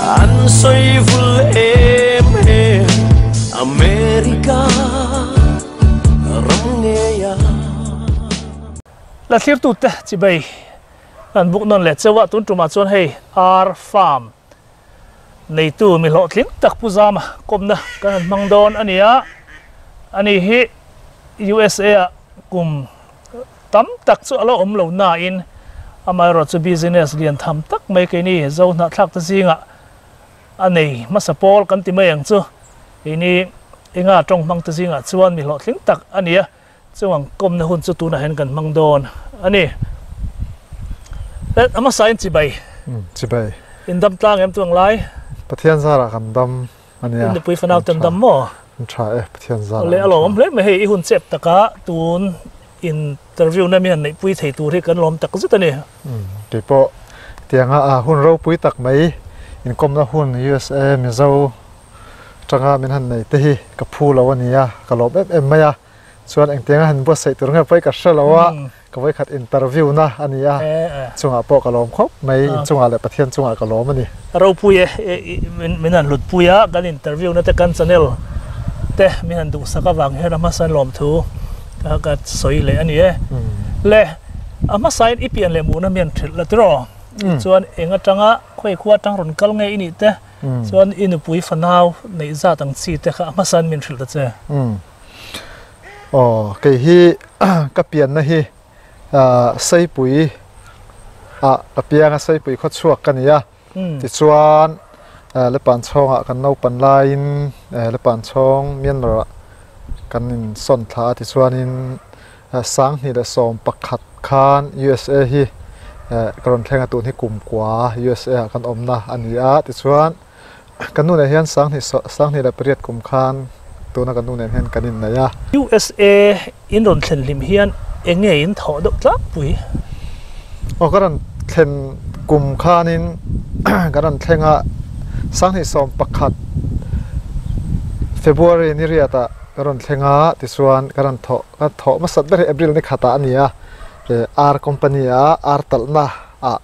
An sawi vul em em America ram ngeia. La thlirtute chibei kan buk nawn leh cheu a, tun tumah chuan hei Ar Farm neitu mi hlawhtling tak Pu Zama kawmna kan han hmang dawn a ni a, ani hi USA ah kum tam tak chu a la awm lo nain amaherawh chu business lian tham tak mai keini Zo hnahthlak te zingah a nei hmasa pawl kan ti mai ang chu keini enga tawng hmang te zingah chuan mi hlawhtling tak a ni a. Chuang kawmna hun chu tunah hian kan hmang dawn a ni. A hmasa in chibai. Chibai. In dam tlang em tu ang lai? Pathian zarah kan dam a nia. In nupui fanau ten dam maw? An tha e, Pathian zarah. Awle a lawm hle mai hei i hun chep taka tun interview na mi han neihpui thei tur hi kan lawm tak zet a ni. Keipawh tianga a hun ropui tak mai inkawmna hun USA Mizo tanga min han nei te hi ka phu lo a nia, ka lawm em em mai a. Chuan engtianga han buatsaih tur nge pawi ka hre lo a, ka vawikhat interview na a ni a, chungah pawh ka lawm khawp mai, inchungah leh Pathian chungah ka lawm a ni. Ropui e, min han hlutpui a, kan interview na te kan channel te min han duhsak avang hian a hmasa in lawmthu ka sawi leh a ni e. Le, a hmasa in i pian leh muhna mi han hrilh la tiraw? Chuan eng atanga khawi khua atang rawn kal nge i nih te, chuan i nupui fanau neih zat ang chi te kha a hmasa in min hrilh ta che. Aw kei hi ka pianna hi Seipui ah ka piang a Seipui khaw chhuak ka ni a tichuan Lepan chhawngah kan naupan laiin Lepan chhawng Myanmar ah kan insawn thla a tichuanin 2011 khan USA hi ka rawn thleng a tun hi kumkua USA ah kan awmna a ni a tichuan Kan nu nen hian 2008 kum khan tuna kan nu nen hian kan innei a. USA in rawn thlen hlim hian eng nge in thawh deuh tlangpui? Aw ka rawn thlen kum khanin ka rawn thleng a, 2011 February ni riatah ka rawn thleng a, tichuan ka rawn thawh ka thawh hmasat ber hi April ni khatah a ni a, ar company a ar talhna ah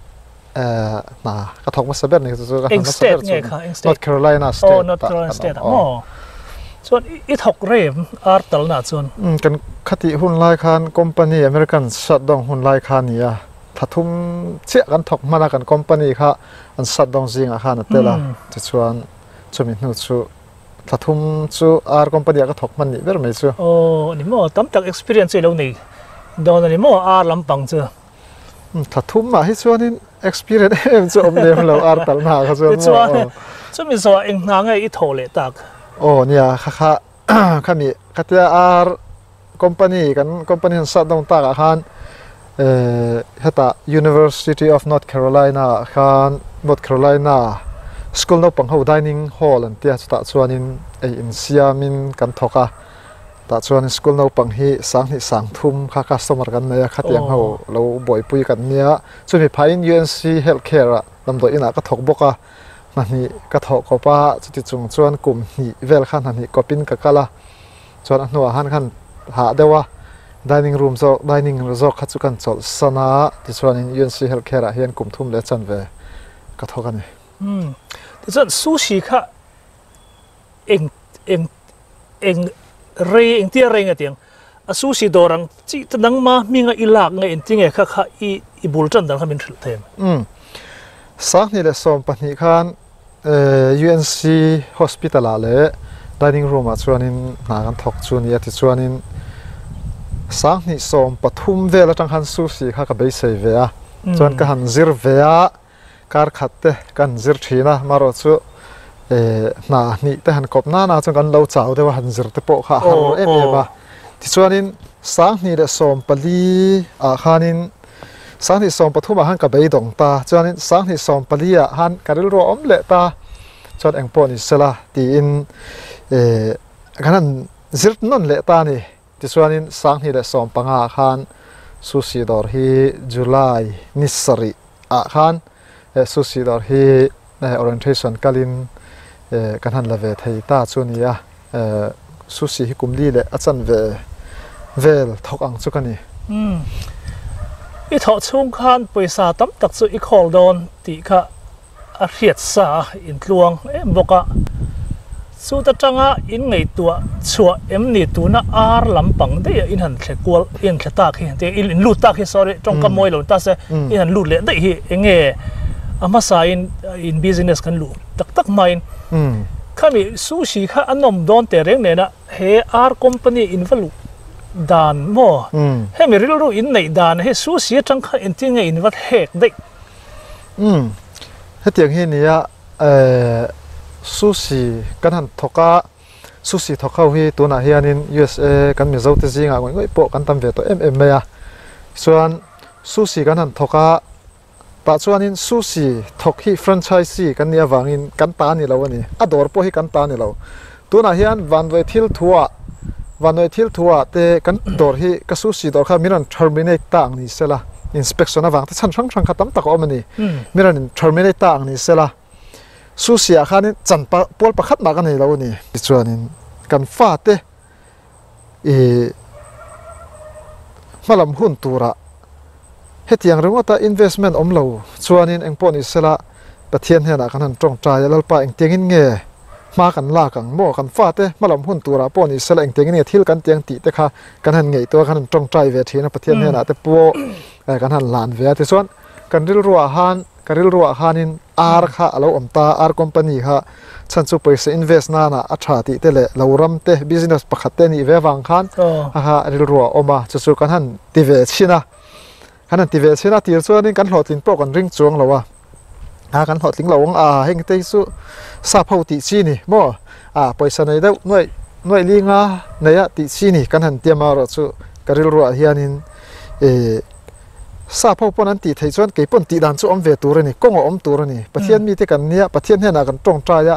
hna ka thawk hmasa ber ni chu ka hna hmasa ber chu North Carolina state oh North Carolina state ah maw chuan i thawk rem ar tal na chuan kan khati hun lai khan company American shutdown hun lai kha nia thathum chiah kan thawk hmana kan company kha an shutdown zingah khan a tel a tichuan chumi hnu chu thathum chu ar company ah ka thawk hman nih ber mai chu oh ni maw tam tak experience chu i lo nei dawn a ni maw ar lampang chu Thla thum ah hi chuanin experience em em chu awm lem lo ar talh na ah kha chuan maw. Chumi zawh ah eng hna nge i thawh leh tak? Aw nia kha kha khami khatia ar company kan company han shut down tak ah khan hetah University of North Carolina ah khan North Carolina school naupang ho dining hall an tia chutah chuanin ei insiamin kan thawk a. Tah chuan school naupang hi 2030 kha customer kan nei a, khatiang ho lo buaipui kan nia. Chumi phaiin UNC Health Care ah damdawi inah ka thawk bawk a, hna hnih ka thawh kawp a, chuti chung chuan kum hnih vel kha hna hnih kawpin ka kal a, chuan a hnuah han khan hah deuh a, dining room zawk dining zawk kha chu kan chawlh san a, tichuanin UNC Health Care ah hian kum thum leh chanve ka thawk a ni. Umm, tichuan sushi kha eng eng eng rei engtia rei nge tiang a sushi dawr ang chi te nangma hminga i lak nge engti nge kha kha i i bul tan dan kha min hrilh them. Umm 2012 khan UNC hospital ah leh dining room ah chuanin hna kan thawk chu nia tichuanin 2013 vel atang khan sushi kha ka beisei ve a chuan ka han zir ve a Kar khat te kan zir thin a, marawh chu hna hnih te han kawp nana chuan kan lo chau deuh a, han zir te pawh kha a har em em a. Tichuanin 2014 ah khanin 2013 ah khan ka beidawng ta, chuanin 2014 ah khan ka rilru a awm leh ta, chuan eng pawh ni sela tiin kan han zir nawn leh ta a ni. Tichuanin 2015 ah khan Sushi dawr hi July ni sarih ah khan Sushi dawr hi orientation kalin kan han la ve thei ta chu a ni a, Sushi hi kum li leh a chanve vel thawk ang chu ka ni. Umm. I thawh chhung khan pawisa tam tak chu i khawl dawn tih kha. a hriat sa a in tluang em bawk a, chuta tanga in ngaihtuah chhuah em ni tuna ar lampang daih a in han thle kual in thle tak hi te in lut tak hi sorry tawngkam mawi lo ta se in han lut leh daih hi enge a hmasa in in business kan luh tak tak hmain khami sushi kha a nawm dawn teh reng nena he ar company in va luh dan maw hemi rilru in neih dan hi sushi atang kha engtin nge in va hek daih. Umm hetiang hi nia sushi kan han thawk a, sushi thawk ho hi tunah hianin USA kan Mizo te zingah ngawih ngawih pawh kan tam ve tawh em em mai a, chuan sushi kan han thawk a tah chuanin sushi thawk hi franchisee kan nih avangin kan ta ni lo a ni, a dawr pawh hi kan ta ni lo, tunah hian vanduai thil thuah vanduai thil thuah te kan dawr hi ka sushi dawr kha min rawn terminate ta ang ni sela inspection avang te chhan hrang hrang kha tam tak a awm a ni min rawn terminate ta ang ni sela sushi ah khanin chan pa pual pakhat mah ka nei lo a ni tichuanin kan fate ih hmalam hun turah hetiang ringawta investment awm lo chuanin engpawh ni sela Pathian hnenah kan han tawngtai a, Lalpa engtiangin nge hma kan lak ang maw? Kan fate hmalam hun turah pawh ni sela engtiangin nge thil kan tiang tih te kha kan han ngaihtuah a, kan han tawngtai ve thin a, Pathian hnenah te pawh kan han hlan ve a. Tichuan kan rilruah khan, ka rilruah khanin ar kha a lo awm ta, ar company kha chhan chu pawisa invest nana a tha tih te leh lo ram te business pakhat te a nih ve avang khan a kha rilruah a awm a, chu chu kan han ti ve chhin a. Kan han ti ve chhin a, tir chuanin kan hlawhtling pawh kan ring chuang lo a, a kan hlawhtling lo ang a, heng te hi chu sap ho tih chi ni maw, a pawisa nei deuh nuaih nuaih linga nei a tih chi ni kan han ti amaherawh chu ka rilruah hianin ih sap ho pawn an tih theih chuan kei pawn tih dan chu awm ve tur a ni, kawng a awm tur a ni, Pathian mite kan nia, Pathian hnenah kan tawngtai a,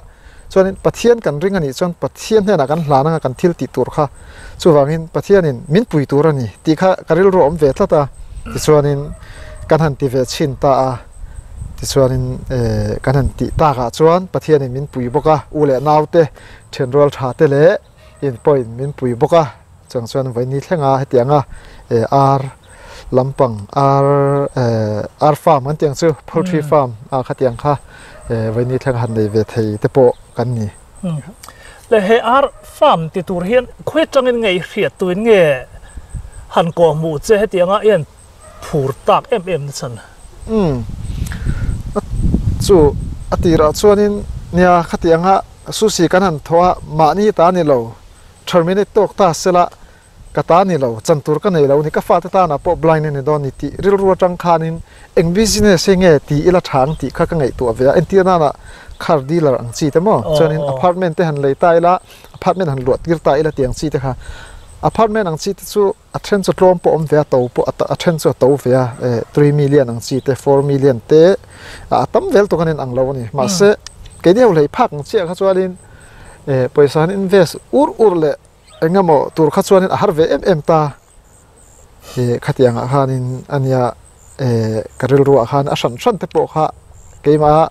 chuanin Pathian kan ring a nih chuan Pathian hnenah kan hlan anga kan thil tih tur kha chuvangin Pathianin min pui tur a ni tih kha ka rilru a awm ve tlat a, tichuanin kan han ti ve chhin ta a, tichuanin eh kan han tih takah chuan Pathianin min pui bawk a, u leh naute thianrual tha te leh in pawhin min pui bawk a, chuang chuan vawiin ni thlenga hetianga eh ar lampang ar eh ar farm kan tih ang chu poultry farm ah khatiang kha eh vawiin ni thlenga han nei ve thei te pawh kan ni. Le he ar farm ti tur hian khawi atangin nge i hriat tuin nge han kawh hmuh che hetianga i han phur tak em em na chhan? Umm chu a tirah chuanin nia khatianga sushi kan han thawh a mahni ta ni lo terminate tawk ta sela ka ta ni lo, chan tur ka nei lo ni, ka fate tanah pawh blind a ni dawn ni tih rilru atang khanin eng business hi nge ti ila tha ang tih kha ka ngaihtuah ve a, entir nana car dealer ang chi te maw, chuanin apartment te han lei ta ila, apartment han luah tir ta ila tih ang chi te kha, apartment ang chi te chu a then chu tlawm pawh awm ve a, to pawh a then chu a to ve a, 3 million ang chi te, 4 million te a tam vel tuk an in ang lo a ni, mahse keini ho hlei phak ang chiah kha chuanin pawisa han invest ur ur leh Eng emaw tur kha chuanin a har ve em em ta ih khatiangah khanin a nia eh ka rilruah khan a hran hran te pawh kha keimah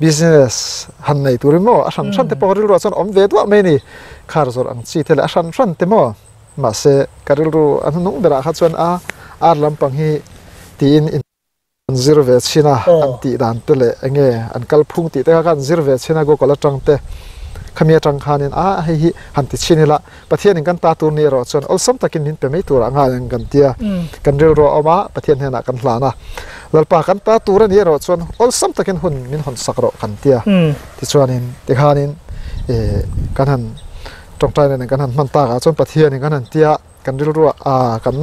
business han nei turin maw a hran hran te pawh ka rilruah chuan awm ve duah mai a ni car zawrh ang chi te leh a hran hran te maw mahse ka rilru a hnuhnung berah kha chuan a ar lampang hi tiin in An zir ve chhin a, an tih dan te leh eng nge an kal phung tih te kha kha an zir ve chhin a, Google atang te khami atang khanin a hei hi han ti chhin ila Pathianin kan ta tur ni erawh chuan awlsam takin min pe mai turah ngai ang kan tia kan rilru a awm a, Pathian hnenah kan hlan a, Lalpa kan ta tur a ni erawh chuan awlsam takin hun min hawn sak rawh kan tia tichuanin tikhanin ih kan han tawngtai nen kan han hman takah chuan Pathianin kan han tia. Kan rilruah a kan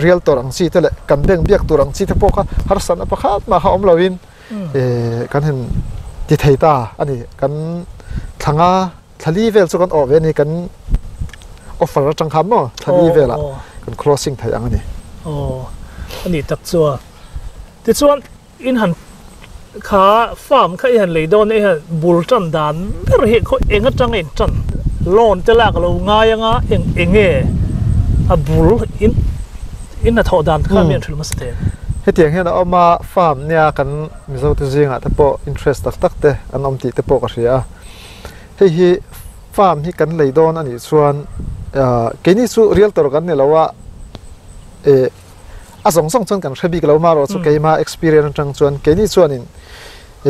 realtor ang chi te leh kan bank biak tur ang chi te pawh kha harsatna pakhat mah kha awm loin kan han ti thei ta a ni. Kan thlanga thlali vel chu kan awh ve a ni kan offer atang khan maw thlali velah kan closing thei ang a ni. Aw a ni tak chuan tichuan in han kha farm kha i han lei dawn a i han bul tan dan ber hi khaw eng atanga in tan loan te lak lo ngai anga eng eng nge a bul in in hnathawh dan kha mi an hrilh hmasa thei. Hetiang hian a awm a, farm nia kan Mizo te zingah te pawh interest tak tak te an awm tih te pawh ka hria a. Hei hi farm hi kan lei dawn a nih chuan keini chu realtor kan ni lo a, eh A zawng zawng chuan kan hre bik lo marawh chu keima experience atang chuan keini chuanin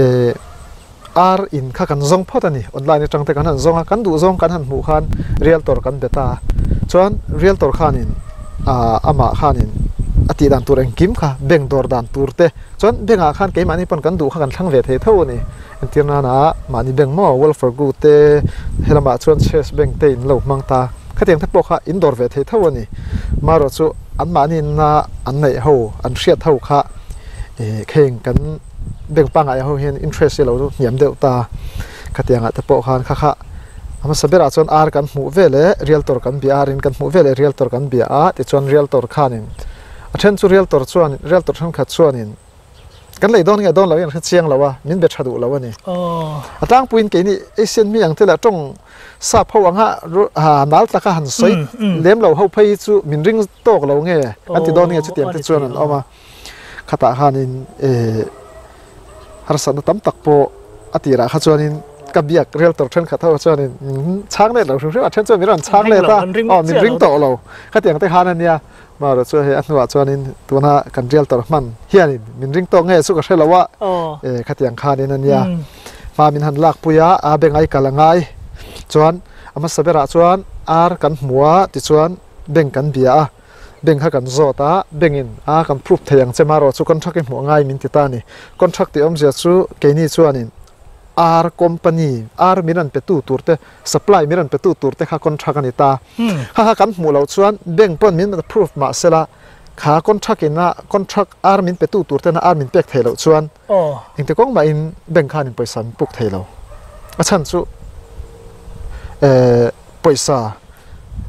eh. Ar in kha kan zawng phawt a ni. Online atang te kan han zawng a, kan duh zawng kan han hmuh khan realtor kan be ta a. Chuan realtor khanin ah amah khanin a tih dan tur engkim kha bank dawr dan tur te chuan bank ah khan keimahni pawn kan duh kha kan thlang ve thei tho a ni. Entir nana mahni bank maw Wells Fargo te helamah chuan Chase bank te in lo hmang ta. Khatiang te pawh kha in dawr ve thei tho a ni. Marawh chu anmahni na an neih ho an hriat ho kha eh kheng kan bank pangngai ho hian interest hi a lo hniam deuh ta khatiangah te pawh khan kha kha a hmasa berah chuan ar kan hmuh vel eh realtor kan bia arin kan hmuh vel eh realtor kan bia a tichuan realtor khanin a then chu realtor chuan realtor thenkhat chuanin kan lei dawn nge dawn lo hi an hre chiang lo a min be tha duh lo a ni a tlangpuiin keini Asian mi ang te leh tawng sap ho anga nal taka han sawi lem lo ho phei hi chu min ring tawk lo nge an ti dawn nge chutiang te chuan an awm a. Khatah khanin harsatna tam tak pawh a tirah kha chuanin ka biak realtor thenkhat ho chuanin min chhang let lo hrim hrim a, then chuan min rawn chhang let a, aw min ring tawh lo khatiang te khan a nia. Marawh chu hei a hnuah chuanin tuna kan realtor hman hianin min ring tawk nge chu ka hre lo a, khatiang khanin a nia. Hma min han lakpui a, a bengai kal a ngai chuan a hmasa berah chuan ar kan hmu a tichuan bank kan bia a. Bank kha kan zawt a, bank in a kan proof thei ang che marawh chu contract i hmuh ngai min ti ta a ni. Contract tih awmzia chu keini chuanin ar company, ar min rawn petu tur te, supply min rawn petu tur te kha contract a ni ta. Kha kha kan hmuh loh chuan bank pawn min proof mah sela kha contract in a contract ar min petu tur tena ar min pek thei loh chuan engti kawng mahin bank khanin pawisa min puk thei lo. A chhan chu eh pawisa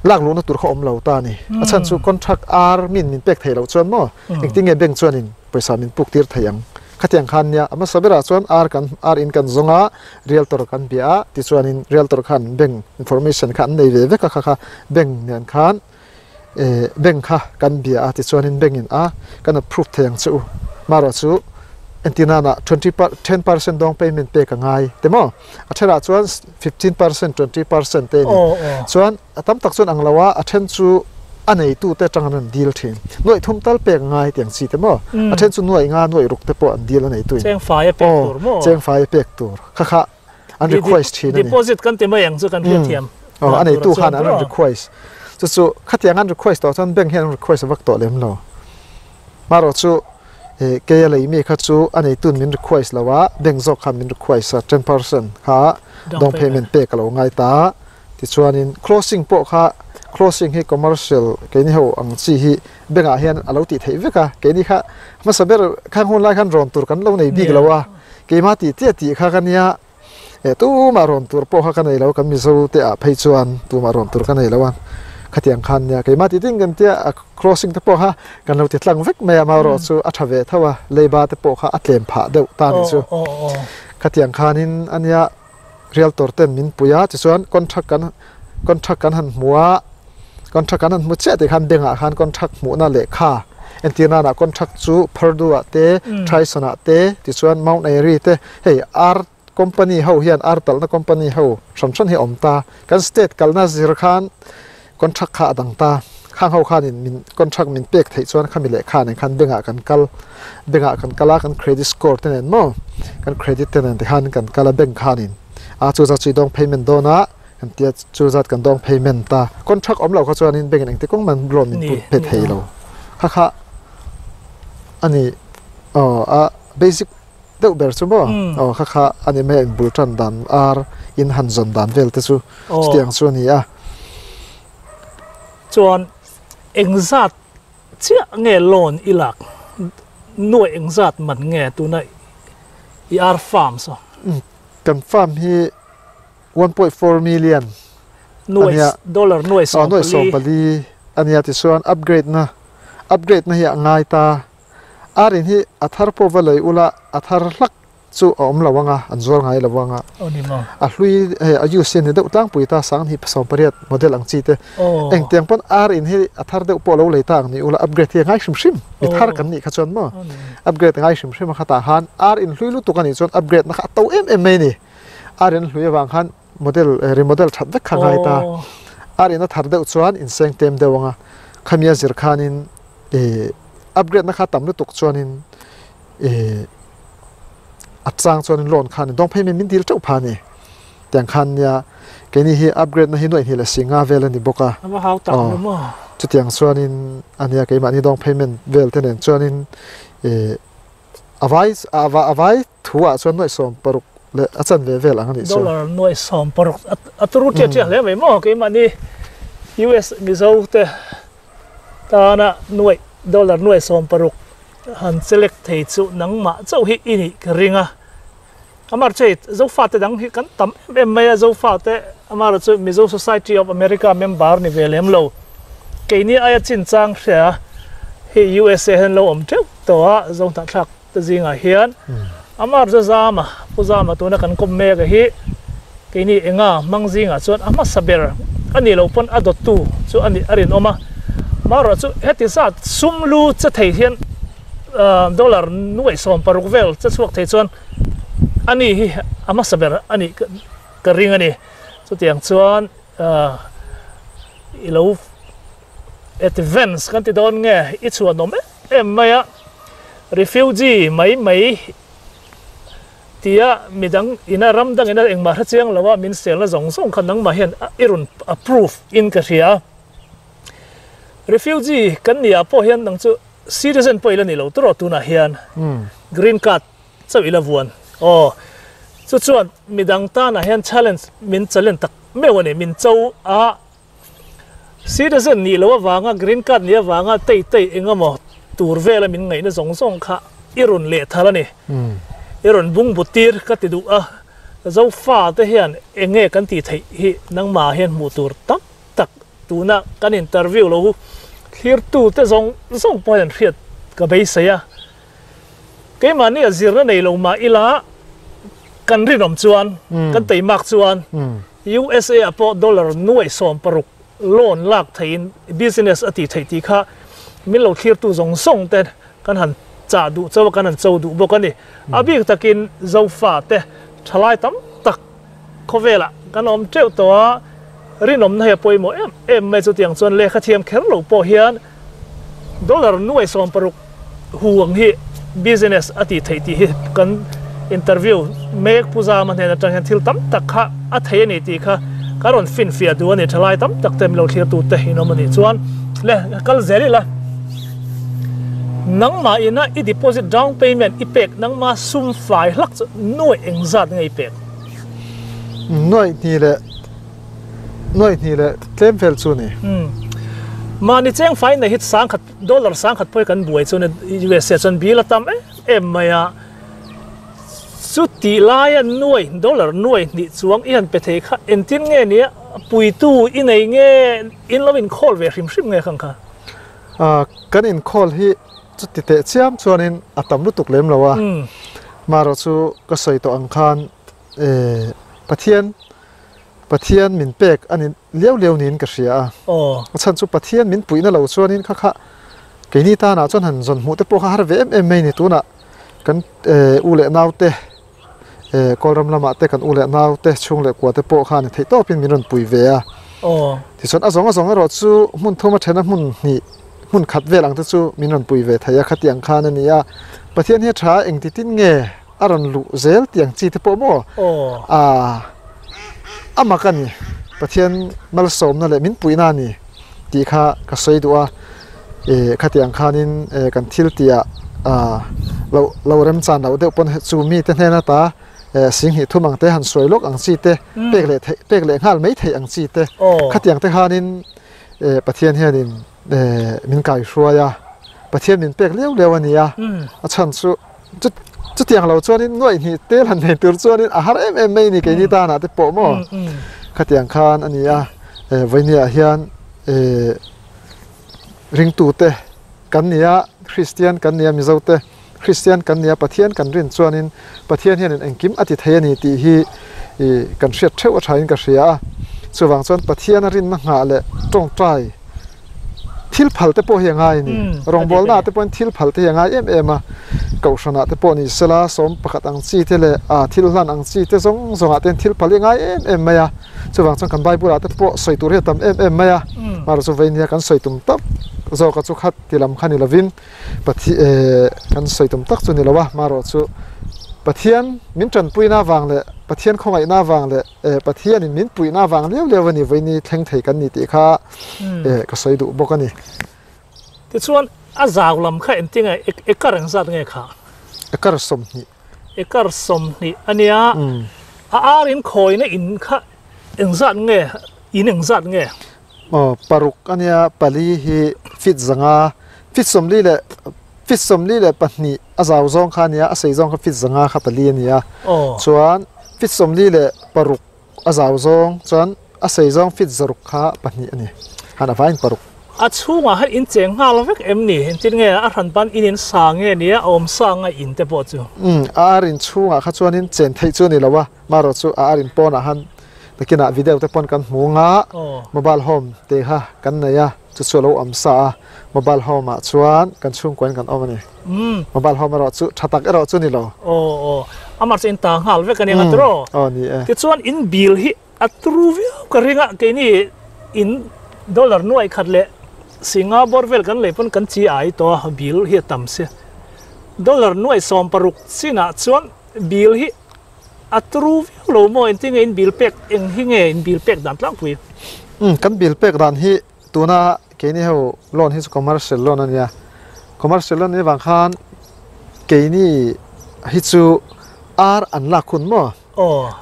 lak luhna tur kha awm lo ta a ni. A chhan chu contract ar min min pek thei loh chuan maw engtin nge bank chuanin pawisa min puk tir thei ang. Khatiang khan nia a hmasa berah chuan ar kan ar in kan zawng a, realtor kan bia a, tichuanin realtor khan bank information kha an nei ve vek a kha kha bank nen khan eh bank kha kan bia a tichuanin bank in a kan approve thei ang che u. Marawh chu entir nana twenty per ten percent dawng payment pek a ngai te maw a thenah chuan 15% 20% te ni chuan a tam tak chuan ang lo a a then chu a neitu te atang an rawn deal thin nuaih thum tal pek ngai tiang chi te maw a then chu nuaih nga nuaih ruk te pawh an deal a neitu in cheng fai a pek tur maw cheng fai a pek tur kha kha an request thin a ni deposit kan ti mai ang chu kan hriat thiam aw a neitu khan an rawn request chu chu khatiang an request tawh chuan bank hian an request vak tawh lem lo marawh chu Kei a lei mi kha chu a neitun min request lo a, bank zawk khan min request a, 10% kha down payment pek a lo ngai ta a. Tichuanin closing pawh kha, closing hi commercial keini ho ang chi hi bank ah hian a lo tih theih vek a, keini kha hmasa ber khang hun lai khan rawn tur kan lo nei bik lo a, keimah tih chiah tih kha ka nia, Tumah rawn tur pawh kha ka nei lo, kan Mizo te ah phei chuan tumah rawn tur ka nei lo a, khatiang khan nia keimah ti ding kan tia a crossing te pawh kha kan lo ti tlang vek mai a, marawh chu a tha ve tho a, leiba te pawh kha a tlem phah deuh ta ni chu. Khatiang khanin a nia realtor ten min pui a, tichuan contract kan contract kan han hmu a, contract kan han hmu chiah tih khan bank ah khan contract hmuhna lehkha entir nanah contract chu Purdue ah te, Tyson ah te, tichuan Mount Airy te, Hei ar company ho hian ar talhna company ho hran hran hi a awm ta. Kan state kalna zir khan contract kha a dang ta. Khang ho khanin min contract min pek theih chuan khami leh kha nen khan bank ah kan kal. Bank ah kan kal a, kan credit score te nen maw kan credit te nen tikhan kan kal a bank khanin a chu zat chu i dawng payment dawn a kan tia chu zat kan dawng payment ta. Contract awm lo kha chuanin bank in engti kawng man loan min put pe thei lo. Kha kha a ni aw a basic deuh ber chu maw aw kha kha a ni mai a inbul tan dan ar in han zawn dan vel te chu chutiang chu a ni a. Chuan engzat chiah nge loan i lak nuaih engzat man nge tuna i ar farm saw? Kan farm hi 1.4 million a nia. Dollar nuaih sawm pali. Nuaih sawm pali a nia tichuan upgrade na upgrade na hi a ngai ta. Arin hi a thar pawh va lei ula a thar hlak chu a awm lo ang a, an zuar ngai lo ang a. A hlui hei a use hi a ni deuh tlangpui ta sang hi 18 model ang chi te. Engtiang pawn arin hi a thar deuh pawh lo lei ta ang ni ula upgrade hi a ngai hrim hrim. Mi thar kan nih kha chuan maw upgrade a ngai hrim hrim a khatah khan arin hlui lutuk a nih chuan upgrade na kha a to em em mai a ni. Arin hlui avang khan model remodel that vek kha ngai ta. Arin a thar deuh chuan inseng tlem deuh ang a, khami a zir khanin upgrade na kha tam lutuk chuanin A chang chuanin loan khanin down payment min dil teuh pha a ni. Tiang khan nia keini hi upgrade na hi nuaih hnih leh si nga vel a ni bawk a. A va hau tak lo maw? Chutiang chuanin a nia keimahni down payment vel te nen chuanin ih a vai a vai thu ah chuan nuaih 60 leh a chanve vel ang a nih chu. Dollar nuaih 60 a turu ṭiah ṭiah hle mai maw? Keimahni US Mizo te tana nuaih dollar nuaih 60 han select thei chu nangmah chauh hi i nih ka ring a. Amar chu hei Zofate dang hi kan tam em em mai a, Zofate amara chu Mizo Society of America member ni ve lem lo. Keini aia chinchang hria hi USA hian lo awm teuh tawh a, Zo hnahthlak te zingah hian. Amar chu Zama, Pu Zama tuna kan kawm mek a hi keini enga hmang zingah chuan a hmasa ber a nih loh pawn a dawttu chu a nih a rinawm a. Amaherawh chu heti zat sum lu che thei hian dollar nuaih 60 vel che chhuak thei chuan ani hi a hmasa ber a nih ka ring a ni. Chutiang chuan i lo advance kan ti dawn nge i chhuanawm em em mai a, refugee mai mai tia midang ina ram dang ina engmah hre chiang lo a min selna zawng zawng kha nangmah hian i rawn approve in ka hria a. Refugee kan nih ah pawh hian nang chu citizen pawh i la ni lo tawrh tunah hian green card chauh i la vuan aw chu chuan midang tanah hian challenge min challenge tak meuh a ni min cho a citizen nih loh avanga green card nih avanga tei tei eng emaw tur vela min ngaihna zawng zawng kha i rawn leh thal a ni i rawn bung but tir ka ti duh a Zofa te hian eng nge kan tih theih hi nangmah hian hmuh tur tam tak tuna kan interview lo thlirtu te zawng zawng pawh hian hriat ka beisei a, keimahni a zirna nei lo mah ila kan rinawm chuan kan teimak chuan USA ah pawh dollar nuaih 60 loan lak theihin business a tih theih tih kha min lo thlirtu zawng zawng te kan han chah duh chauh a kan han cho duh bawk a ni. A bik takin Zofa te thalai tam tak Khawvelah kan awm teuh tawh a, rinawmna hi a pawimawh em em mai. Chutiang chuan lehkha thiam kher lo pawh hian dollar nuai 60 hu ang hi business a tih theih tih hi kan interview mek Pu Zama hnen atang hian thil tam tak kha a thei a ni tih kha ka rawn finfiah duh a ni. Thalai tam tak te milo thlirtute in awm a nih chuan le kal zel ila. Nangmah ina i deposit down payment i pek nangma sum fai hlak chu nuai engzat nge i pek? Nuaih hnih leh nuaih hnih leh tlem vel chu ni. Mahni cheng fai nei hi 10,000 dollar 10,000 pawh hi kan buai chu ni USA chuan bill a tam em em mai a. Chutih laia nuaih dollar nuaih hnih chuang i han pe thei kha engtin nge nia puitu i nei nge in lo inkhawl ve hrim hrim nge khang kha? Kan inkhawl hi chuti teh chiam chuanin a tam lutuk lem lo a, marawh chu ka sawi tawh ang khan Pathian Pathian min pek a ni liau liau niin ka hria a, a chhan chu Pathian min puihna lo chuanin kha kha keini tanah chuan han zawn hmuh te pawh kha har ve em em mai ni tunah kan u leh nau te Kawlram lamah te kan u leh nau te chhung leh kua te pawh khan theih tawpin min rawn pui ve a. Tichuan a zawng a zawng erawh chu hmun thum a then a hmun hnih hmun khat vel ang te chu min rawn pui ve thei a khatiang khan a ni a. Pathian hi a tha engti tin nge a rawn luh zel tih ang chi te pawh maw a mak a ni. Pathian malsawmna leh min puihna a ni tih kha ka sawi duh a. Khatiang khanin kan thil tihah lo lo remchan loh deuh pawn chu mite hnen ata singhnih thum ang te han sawi lawk ang chi te pek leh theih pek leh nghal mai theih ang chi te khatiang te khanin Pathian hianin min kaihruai a Pathian min pek liau liau a ni a a chhan chu chutiang lo chuanin nuaih hnih tel han nei tur chuanin a har em em mai a ni keini tanah te pawh maw khatiang khan a ni a vawinia hian Ringtute kan ni a, Kristian kan ni a, Mizote Kristian kan ni a, Pathian kan rin chuanin Pathian hianin engkim a ti thei a ni tih hi kan hriat theuh a thain ka hria a. Chuvang chuan Pathian a rinna nghah leh tawngtai thil phal te pawh hi a ngai a ni. Rawngbawlnaah te pawhin thil phal te hi a ngai em em a. Kohhranah te pawh ni sela 11 ang chi te leh thil hlan ang chi te zawng zawngah te hian thil phal hi a ngai em em mai a. Chuvang chuan kan Bible ah te pawh sawi tur hi a tam em em mai a, marawh chu vei nia kan sawi tum tak zawk a chu kha ti lam kha ni lovin Pathian kan sawi tum tak chu ni lo a, marawh chu Pathian min tanpuina wang le Pathian khongai na wang le Pathian in min puina wang leu leu ani voini thleng thei kan ni ti kha ka soi du bok ani ti chuan a zaw lam kha entinga ekar ang zat nge kha ekar som ni ekar som ni ania a arin khoi na in kha engzat nge in engzat nge paruk ania pali hi fit zanga fit som li le fit som li le pahni a zaw zong kha nia a sei zong kha fit zanga kha pali ania chuan fit som li le paruk a zaw zong chuan a sei zong fit zaruk kha pahni ani hana vain paruk a chunga han in cheng ngal vek em ni tin nge a ran pan in in sa nge nia om sa nga in te po chu a arin chunga kha chuan in chen thei chu ni lawa maro chu a arin pon a han takina video te pon kan hmunga mobile home te kha kan nei a chu chu lo am sa a mobile home a chuan kan chung kwan kan om ani mobile home ro chu thatak ero chu ni lo amar chen ta ngal vek ani nga tro ni e ti chuan in bill hi atru viau ka ringa ke ni in dollar nuai khat le Singapore vel kan lepon kan chi ai to bill hi tam se dollar nuai som paruk sina chuan bill hi atru viau lo mo enting in bill pek eng hi nge in bill pek dan tlang pui kan bill pek dan hi tuna ke ni ho loan hi commercial loan ania commercial loan ni wang khan ke ni hi chu ar an la khun mo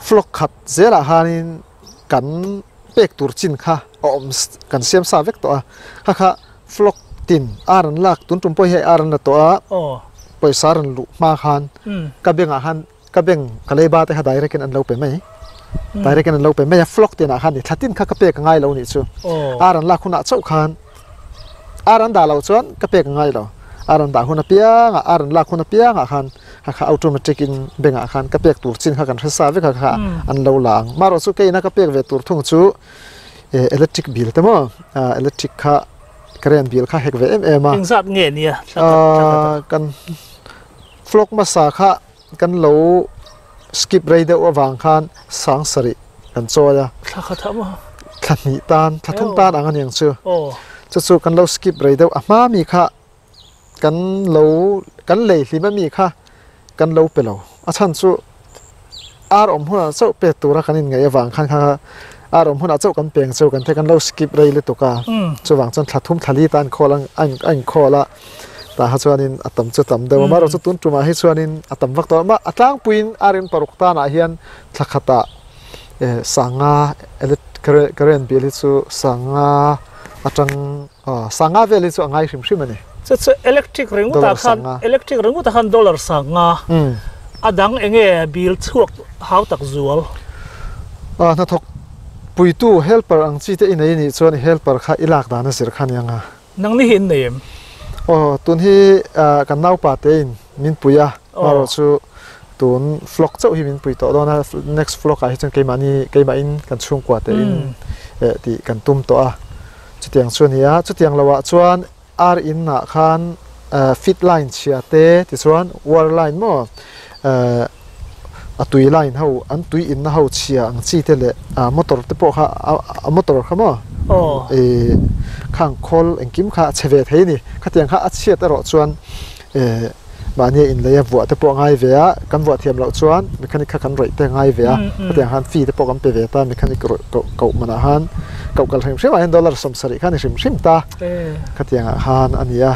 flock khat zela hanin kan pek tur chin kha om kan siam sa vek to a kha kha flock tin ar an lak tun tum poi he ar an la to a paisa ran lu ma khan ka benga han ka beng kaleba te kha direct in an lo pe mai direct in an lo pe mai flock tin a khan ni thatin kha ka pek ngai lo ni chu ar an lak huna chau khan ar an da lo chuan ka pek ngai lo ar an da huna pianga ar an lak huna pianga khan kha kha automatic in benga khan ka pek tur chin kha kan hresa vek kha kha an lo lang maro chu keina ka pek ve tur thung chu electric bill te mo electric kha current bill kha hek ve em em a engzat nge nia kan flock ma sa kha kan lo skip rei deuh awang khan sang sari kan choya thla kha tha ma thla ni tan thla thum tan ang aniang chu chu chu kan lo skip rei deuh a hma mi kha kan lo kan lei hlima mi kha kan lo pe lo a chan chu ar om huna chau pe tura kan in ngai awang khan kha ar om huna chau kan peng chau kan the kan lo skip rei le tuka chu wang chan thla thum thlali tan kholang an an khola ta ha chuanin atam chu tam deuh ma ro chu tun tuma hi chuanin atam vak to ma atlang puin arin paruk ta na hian thlakhata sanga electric current bill hi chu sanga atang sanga vel hi chu angai hrim hrim ani chu electric ringu ta khan electric ringu ta khan dollar sanga adang enge bill chuak hau tak zual na thok puitu helper ang chi te in nei ni chuan helper kha ilak dana zir khan yanga nang ni hin neim tun hi kan nau pa te in min puia maro chu tun flock chau hi min pui to dona next flock a hi chuan keima ni keima in kan chung kwa te in ti kan tum to a chutiang chu nia chutiang lawa chuan ar in na khan fit line chia te ti chuan war line mo a tui line ho an tui in na ho chia ang chi te le motor te pawh kha a motor kha mo khang khol engkim kha cheve thei ni khatiang kha a chiat ero chuan mani in leia vua te pawh ngai ve a kan vua thiam lo chuan mechanic kha kan roi te ngai ve a khatiang han fee te pawh kan pe ve ta mechanic roi ko mana han ko kal hrim hrim a hen dollar som sari khan hrim hrim ta khatiang han ania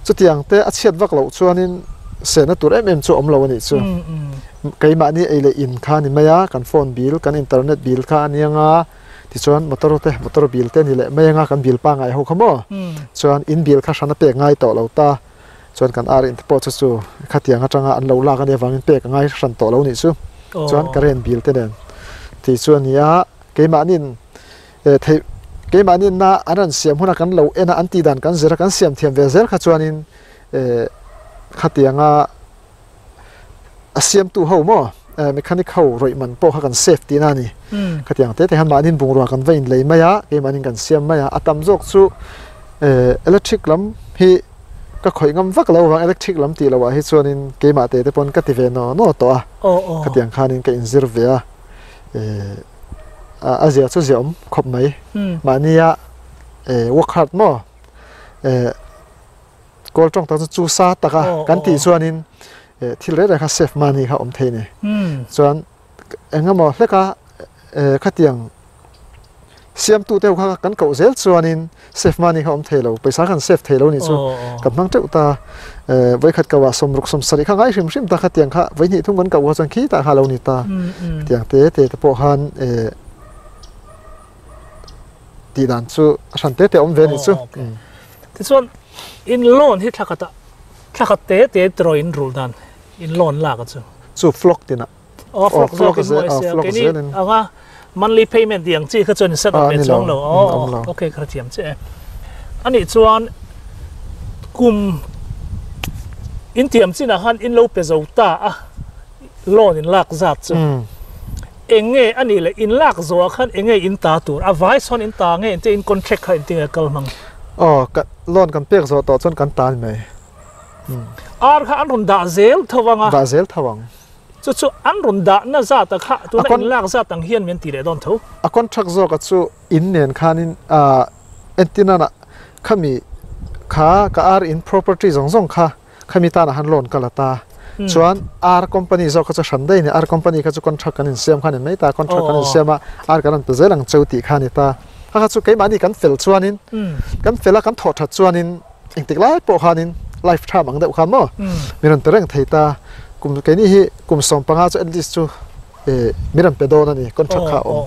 chutiang te a chiat vak lo chuanin sena tur em em chu om lo ani chu keimah ni eile in kha ni maya kan phone bill kan internet bill kha anianga ti chuan motor te motor bill te ni le maya kan bill pa ngai ho khamo chuan in bill kha hrana pek ngai to lo ta chuan kan ar in te pawh chu chu khatiang atanga an lo lak ania wangin pek ngai hran to lo ni chu chuan current bill te nen ti chuan nia keimah nin thei keimah nin na an an siam huna kan lo ena an ti dan kan zira kan siam thiam ve zel kha chuanin khatianga a siam tu ho mo mechanic ho roi man pawh kha kan safety na ni khatiang te te han manin bungrua kan vein lei maya keimanin kan siam maya atam zawk chu electric lam hi ka khoi ngam vak lo wang electric lam ti lo wa hi chuanin keimah te te pawn ka ti ve no no to a khatiang khanin ka inzir ve a a zia chu ziam khop mai mania work hard mo kol tong ta chu sa taka kan ti chuanin Thil reng reng kha save money kha awm thei a ni. Chuan engemaw hleka khatiang siamtute ho kha kan koh zel chuanin save money kha awm thei lo, pawisa khan save thei lo nih chu kan hmang teuh ta. Vawikhat koh ah sawmruk sawmsarih kha ngai hrim hrim ta khatiang kha vawihnih thum kan koh kha chuan khitah kha a lo ni ta. Khatiang te te te pawh khan tih dan chu a hran te te awm ve nih chu. Tichuan in loan hi thla khatah thla khat te te tiraw in rulh dan in loan lak a chu. Chu flock tinah. Aw flock zawk in mawi sia keini anga monthly payment tih ang chi kha chuan in set up ve chuang lo. Aw okay ka hrethiam che e. Anih chuan kum in tiam chinah khan in lo pe zo ta a loan in lak zat chu. Eng nge a nih leh in lak zawhah khan eng nge in ta tur? A vai sawn in ta nge engte in contract kha engtin nge kal hmang? Aw, ka loan kan pek zawh tawh chuan kan ta ni mai. Ar kha an rawn dah zel tho ang a. Dah zel tho ang. Chu chu an rawn dahna zat a kha tuna in lak zat ang hian min ti leh dawn tho. A contract zawk a chu in nen khanin entirnana khami kha ka ar in property zawng zawng kha Khami tanah han loan ka la ta. Chuan ar company zawk kha chu hran daih a ni. Ar company kha chu contract kan insiam kha a ni mai ta. Contract kan insiam a, ar kan rawn pe zel ang cheu tih kha a ni ta. Kha kha chu keimahni kan fel chuanin, kan fel a kan thawh that chuanin engtik lai pawh khanin life term ang deuh kha maw min rawn pe reng thei ta. Kum keini hi kum 15 chu at least chu min rawn pe dawn a ni contract kha a awm.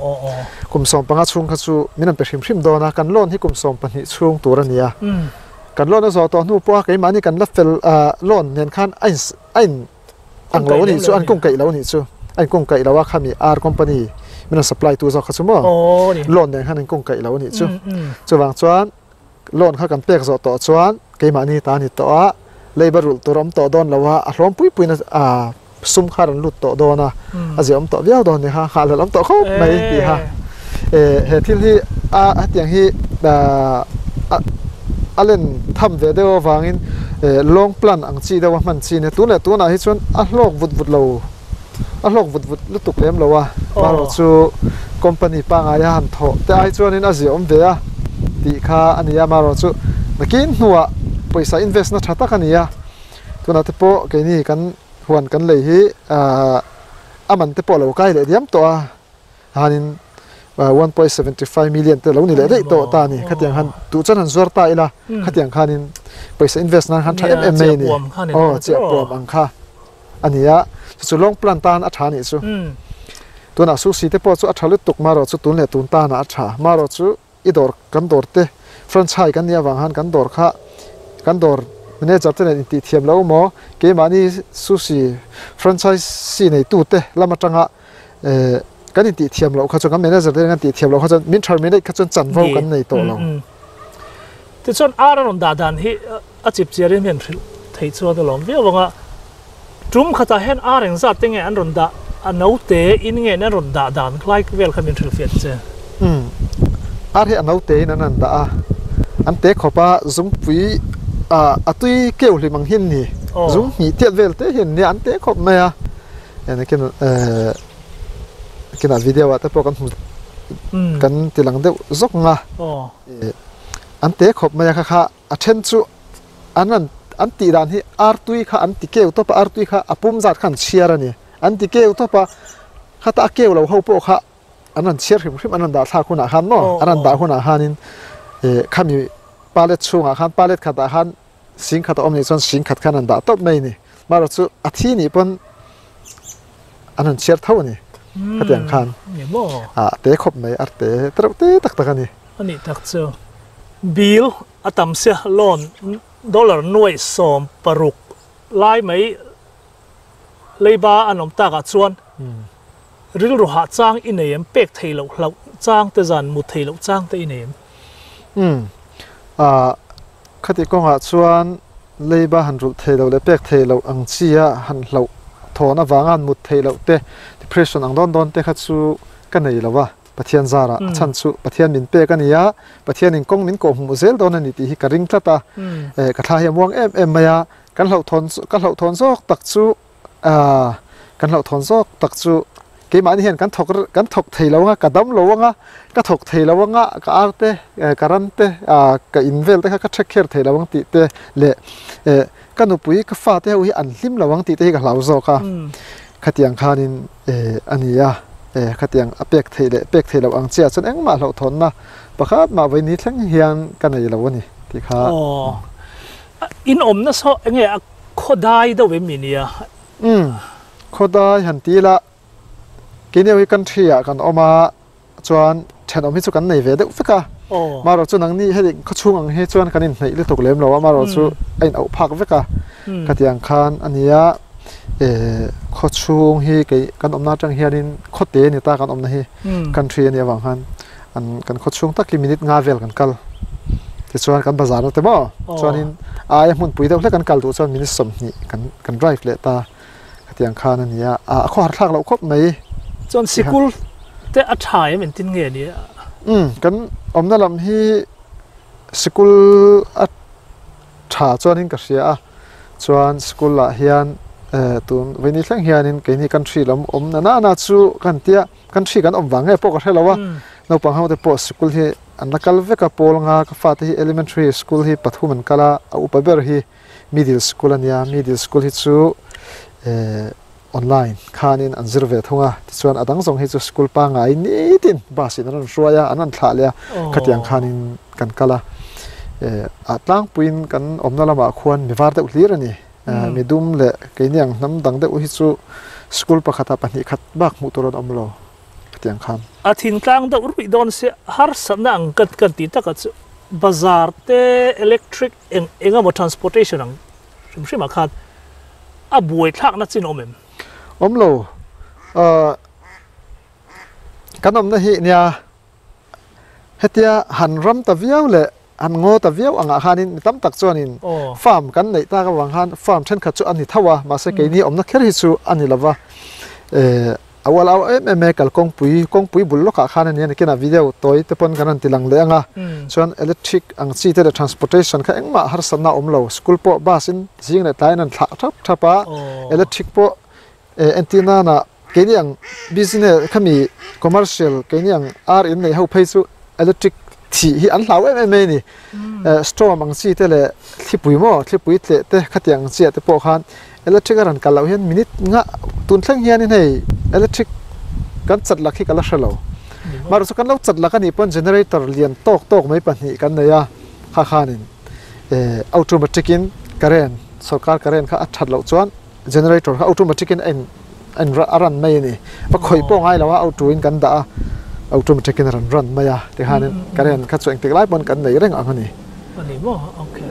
Kum 15 chhung kha chu min rawn pe hrim hrim dawn a, kan loan hi kum 12 chhung tur a ni a. Kan loan a zawh tawh hnu pawha keimahni kan la fel loan nen khan a in a in ang lo anih chu an kungkaih lo anih chu a in kungkaih lo a khami ar company min rawn supply tu zawk kha chu maw loan nen khan an kungkaih lo anih chu chuvang chuan loan kha kan pek zawh tawh chuan keimahni ta a ni tawh a leiba rulh tur a awm tawh dawn lo a a hlawm pui puiin a sum kha a rawn lut tawh dawn a a ziah awm tawh viau dawn ni kha nghahhlelh awm tawh khawp mai tih kha he thil hi a hetiang hi a len tham ve deuh avangin long plan ang chi deuh a hman chi nia tun leh tunah hi chuan a hlawk vut vut lo a hlawk vut vut lutuk lem lo a amaherawh chu company pangngai a han thawh te ai chuanin a ziah awm ve a tih kha a ni a amaherawh chu nakin hnuah pawisa invest na tha tak a ni a. Tunah te pawh keini kan huan kan lei hi a man te pawh a lo kai leh diam tawh a, hanin 1.75 million te lo ni leh daih tawh ta a ni. Khatiang khan duh chuan han zuar ta ila, khatiang khanin pawisa invest nan khan tha em em mai a ni. Aw chiah puam ang kha a ni a, chu chu long plan tan a tha a nih chu. Tunah sushi te pawh chu a tha lutuk marawh chu tun leh tun tanah a tha marawh chu. I dawr kan dawr te franchise kan nih avang khan kan dawr kha kan dawr manager te nen intih thiam lo maw keimahni sushi franchise neitu te lam atanga eh kan intih thiam loh kha chuan kan manager te nen kan tih thiam loh kha chuan min terminate kha chuan chanvo kan nei tawh lo. Tichuan ar a rawn dah dan hi a chip chiar in hian hrilh theih chuan a lawm viau ang a, tum khatah hian ar engzat te nge an rawn dah a naute in nge an rawn dah dan khlai vel kha min hrilh fiah che. Umm ar hi a naute in an rawn dah a, an te khawp a zungpui ah a tui keu hlim ang hi an ni, zung hnih tiat vel te hi an nia an te khawp mai a, nakin eh nakinah video ah te pawh kan hmu kan ti lang deuh zawk ang a, an te khawp mai a kha kha. A then chu an rawn an tih dan hi artui kha an ti keu tawp a, artui kha a pum zat kha an chhiar a ni. An ti keu tawp a, khata a keu lo ho pawh kha an rawn chhiar hrim hrim an rawn dah thlak hunah khan maw an rawn dah hunah khanin eh khami pallet chhungah khan pallet khatah khan sing khat a awm nih chuan sing khat khan an dah tawp mai a ni. Marawh chu a thi nih pawn an rawn chhiar tho a ni khatiang khan a te khawp mai arte tereuh te tak tak a ni. A nih tak chu. Bill a tam sia loan dollar 60,000 lai mai leiba an awm takah chuan rilru hah chang i nei em, pek thei loh hlauh chang te zan mu thei loh chang te i nei em? Umm. Ah, khati kawngah chuan leiba han rulh thei loh leh pek thei loh ang chi a han hlauh thawn avanga han mut theih loh te, depression ang dawn dawn te kha chu ka nei lo a. Pathian zarah a chhan chu Pathian min pek a ni a, Pathianin kawng min kawhhmuh zel dawn a ni tih hi ka ring tlat a, ka thla hi a muang em em mai a, kan hlauhthawn ka hlauhthawn zawk tak chu kan hlauhthawn zawk tak chu. Keimahni hian kan thawk kan thawk thei lo anga, ka dam lo anga, ka thawk thei lo anga, ka ar te, ka ran te, ka in vel te kha ka take care thei lo ang tih te leh ka nupui ka fa te ho hi an hlim lo ang tih te hi ka hlau zawk a. Khatiang khanin a ni a, khatiang a pek theih leh pek theih loh ang chiah chuan engmah hlauhthawnna pakhat mah vawiin thleng hian ka nei lo a ni tih kha. Aw, in awmna saw enge a khawdai deuh em mi nia? Umm, khawdai han ti ila keini ho hi country ah kan awm a, chuan thenawm hi chu kan nei ve deuh vek a, marawh chu nangni heti khawchhung ang hi chuan kan inhnaih lutuk lem lo a, marawh chu a in auh phak vek a, khatiang khan a nia, eh khawchhung hi kei kan awmna atang hianin khawte a ni ta kan awmna hi country a nih avang khan an kan khawchhung tak hi minute nga vel kan kal tichuan kan bazar na te maw chuanin aia hmunpui deuh hlek kan kal duh chuan minute 20 kan kan drive leh ta. Khatiang khan a ni a, a khawhar thlak loh khawp mai. Chuan sikul te a tha em engtin nge ni a? Umm, kan awmna lam hi sikul a tha chuanin ka hria a, chuan sikul ah hian tun vaini thleng hianin keini country lam awm na na na chu kan tia, country kan awm vang nge pawh ka hre lo a, naupang ho te pawh sikul hi an la kal vek a, pawl nga ka fate hi elementary school hi pathum an kal a, a upa ber hi Middle school a nia, middle school hi chu eh online khanin an zir ve thung a, tichuan a dang zawng hi chu school pangngai nitin bus in an rawn hruai a, an rawn thlah leh a, khatiang khanin kan kal a, eh a tlangpuiin kan awmna lamah khuan mi var deuh hlir a ni, mi dum leh keini ang hnam dang deuh hi chu school pakhatah pahnih khat bak hmuh tur an awm lo khatiang khan. A thingtlang deuh ruih dawn se harsatna ang kan tih takah chu bazar te electric Eng eng emaw transportation ang hrim hrim ah khan a buai thlakna chin awm em? Awm lo. Ahh kan awmna hi nia hetia han ram ta viau leh han ngaw ta viau angah khanin mi tam tak chuanin farm kan neih tak avang khan farm thenkhat chu a ni tho a, mahse keini awmna kher hi chu a ni lova. Ehh. A ual au em em e, kal kawngpui, kawngpui bul lawkah khan a ni a, nakinah video tawi te pawn kan rawn ti lang leh ang a, chuan electric ang chi te leh transportation kha engmah harsatna a awm lo, school pawh bus in zing leh tlaiin an thlah thap thap a, electric pawh eh entir nana keini ang business khami commercial keini ang ar in nei ho phei chu electric thih hi an hlau em em mai a ni, eh storm ang chi te leh thlipui maw thlipui tleh te khatiang ang chiah te pawh khan Electric a rawn kal loh hian minute nga tun thleng hianin hei electric kan chat lak hi ka la hre lo. Mahrawh chu kan lo chat lak a nih pawn generator lian tawk tawk mai pahnih kan nei a, kha khanin eh automatic in current sorkar current kha a that loh chuan generator kha automatic in a in a in a run mai a ni. Va khawih pawh ngai lo a auto in kan dah a automatic in a rawn run mai a tikhanin current kha chu engtik lai pawn kan nei reng ang a ni. A ni maw? Okay.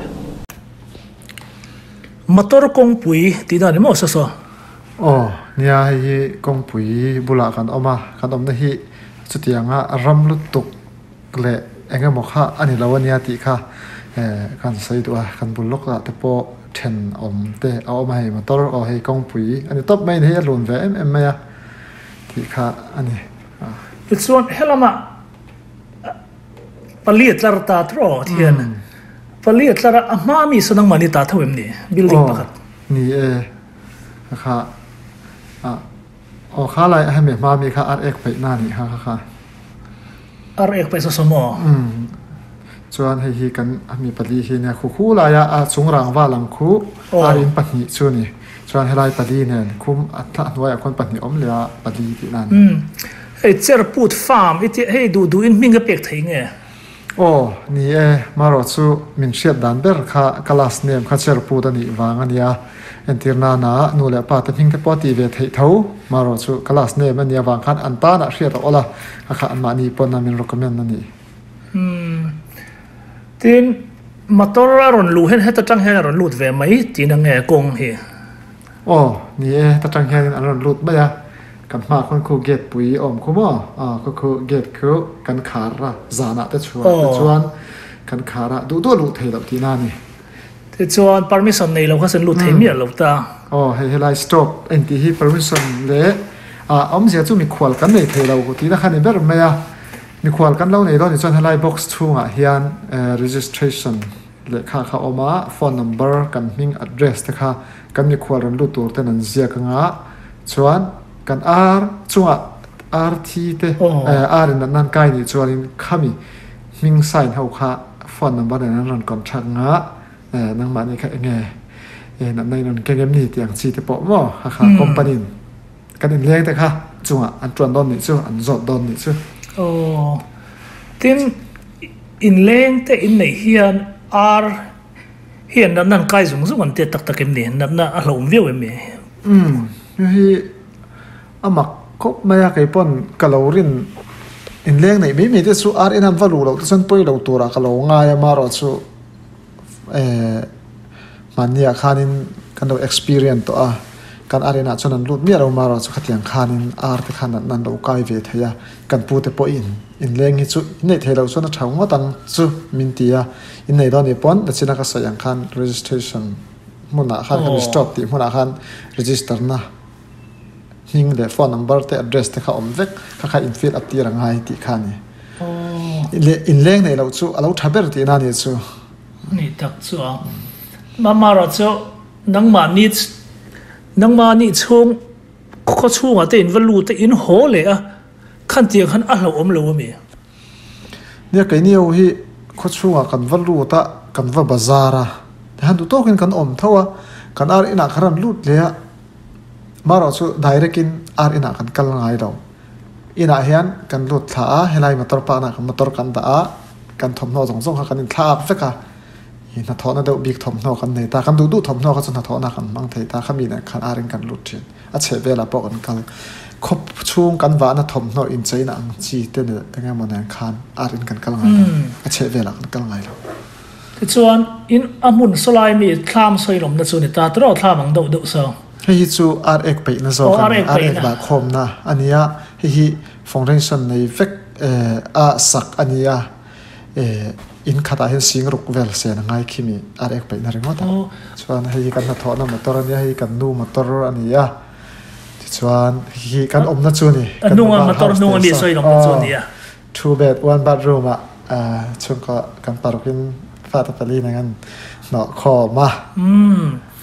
Motor kawngpui tih dan ni maw sa saw? Aw, nia hei hi kawngpui bulah kan awm a, kan awmna hi chutianga ram lutuk leh eng emaw kha a ni lo a nia tih kha kan sawi duh a, kan bul lawk ah te pawh thenawm te a awm a hei motor aw hei kawngpui a ni tawp mai a ni hei a lun ve em em mai a tih kha a ni. Tichuan helamah Pali a tlar ta tawh thian. Pali a tlar a, a hma mi sawn angmah ni ta tho em ni? Building pakhat. Aw, ni e. Ka kha a, aw kha lai a hemi hma mi kha ar ek paih na nih kha ka kha. Ar ek paih saw saw maw? Umm. Chuan hei hi kan hemi pali hi nia khu khu laia a chung rangva lang khu ar in pahnih chu ni. Chuan helai pali nen khum a hnuaiah khuan pahnih awm leh a pali tih na a ni. Umm. Hei Cherput farm i tih hei duh duhin hming a pek thei nge? Aw, ni e, marawh chu min hriat dan ber kha ka last name kha Cherput a nih vang a nia. Entir nana nu leh pa te hming te pawh a tih ve theih tho, marawh chu ka last name a nih avang khan an tanah hriat a awl a, a kha anmahni pawn a min recommend a ni. Umm, tin motor a rawn luh hian heta tang hian a rawn lut ve mai tihna nge kawng hi? Aw, ni e, heta tang hianin an rawn lut mai a, kan hmaah khawn khu gate pui a awm khu maw? Aw, khu khu gate khu kan khar a, zanah te chhuah te chuan kan khar a, duh duh a luh thei loh tihna a ni. Tichuan permission nei lo kha chuan lut thei miah lo ta. Aw, hei helai stop engtih hi permission leh a awmzia chu mikhual kan nei thei lo tihna kha ni ber mai a. Mikhual kan lo nei dawn ni chuan helai box chhungah hian registration lehkha kha a awm a, phone number kan hming address te kha kan mikhual rawn lut tur ten an ziak anga chuan kan ar chungah Ar thi te ar in natna an kai nih chuanin khami hming sign ho kha phone number nen an rawn contact nga nangmahni kha enge natna in rawn keng em ni tih ang chi te pawh maw kha kha company in kan inleng te kha chungah an tuan dawn nih chu an zawt dawn nih chu. Aw tin inleng te inneih hian ar hian natna an kai zung zung an tia tak tak em ni natna a hlauhawm viau em ni? Umm hei hi A mak khawp mai a, kei pawn ka lo rin inleng neih mai mai te chu ar in an va luh loh te chuan pawi lo turah ka lo ngai a, marawh chu eh hmanniah khanin kan lo experience tawh a, kan ar inah chuan an lut miah lo marawh chu khatiang khanin ar te khan an lo kai ve thei a, kan pu te pawhin inleng hi chu inneih theih loh chuan a tha ngawt ang chu min ti a, inneih dawn nih pawn nachina ka sawi ang khan registration hmunah khan khami stop tih hmunah khan register na. Hming leh phone number te address te kha awm vek kha kha in fill up tir a ngai tih kha a ni. Leh inleng neih loh chu a lo tha ber tihna a nih chu. Ni tak chu a. Mamara chu nangmah ni nangmah nih chhung khaw chhungah te in va lut a in haw leh a khan tiang khan a hlauhawm lo a mi? Nia keini ho hi khaw chhungah kan va lut a kan va bazar a tihian duh tawkin kan awm tho a kan ar inah kha rawn lut leh a. Marawh chu direct in ar inah kan kal ngai lo. Inah hian kan lut thla a, helai motor park nah kan motor kan dah a, kan thawmhnaw zawng zawng kha kan inthla ap vek a, ih hnathawhna deuh bik thawmhnaw kan nei ta, kan duh duh thawmhnaw kha chu hnathawhna kan hmang thei ta, khami nen khan ar in kan lut thin. A chheh velah pawh kan kal. Khawp chhung kan vahna thawmhnaw incheina ang chi te leh eng emaw nen khan ar in kan kal ngai lo, a chheh velah kan kal ngai lo. Tichuan, in a hmun sawlai mi thlam sawilawmna chu ni ta tiraw thlam ang deuh deuh so. Hei hi chu ar ek peihna zawk a ni, ar ek dah khawmna a ni a, hei hi foundation nei vek a sak a ni a, in khatah hian sing ruk vel sen a ngai khi mi ar ek peihna ringawt a. Chuan hei hi kan hnathawhna motor a nia, hei hi kan nu motor a ni a, tichuan hei hi kan awmna chu a ni, kan mobile house te saw. Two bed one bathroom ah chhungkaw kan paruk in fate pali nen an hnawh khawm a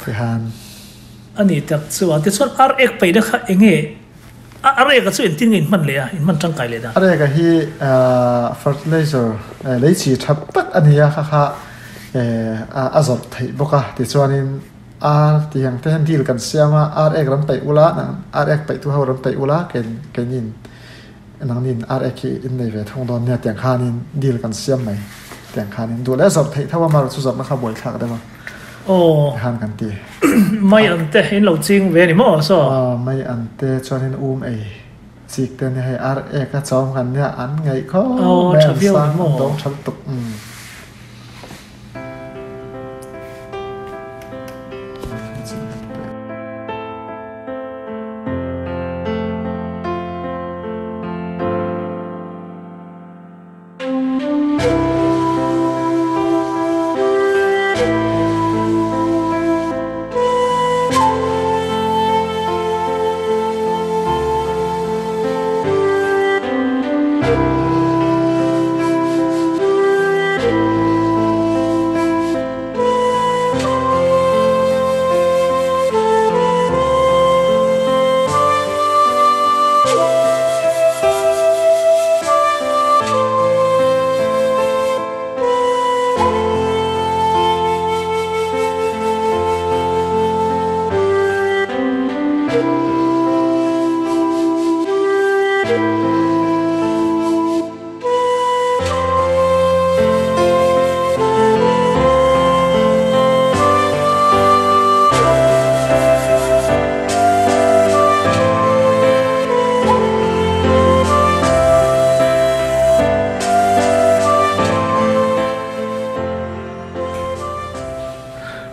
tihan. A ni tak chu a, tichuan ar ek paih na kha enge ar ek a chu engtin nge in hman leh a, in hman tangkai leh dan? Ar ek a hi fertilizer lei chi tha tak a ni a, kha kha a zawrh theih bawk a, tichuanin ar tih ang te hian deal kan siam a, ar ek ram paih ula ar ek paih tu ho ram paih ula keinin Nangnin ar ek hi in nei ve thung dawn nia tiang khanin deal kan siam mai tiang khanin duh leh zawrh theih tho a mar chu zawrhna kha buai thlak deuh a Aw khan kan ti. Mai an te in lo ching ve ni maw saw? Aw mai an te chuanin um ei chik te nia hei ar ek a chawm kan nia an ngaih khawp mai an sang an dawng tha lutuk umm.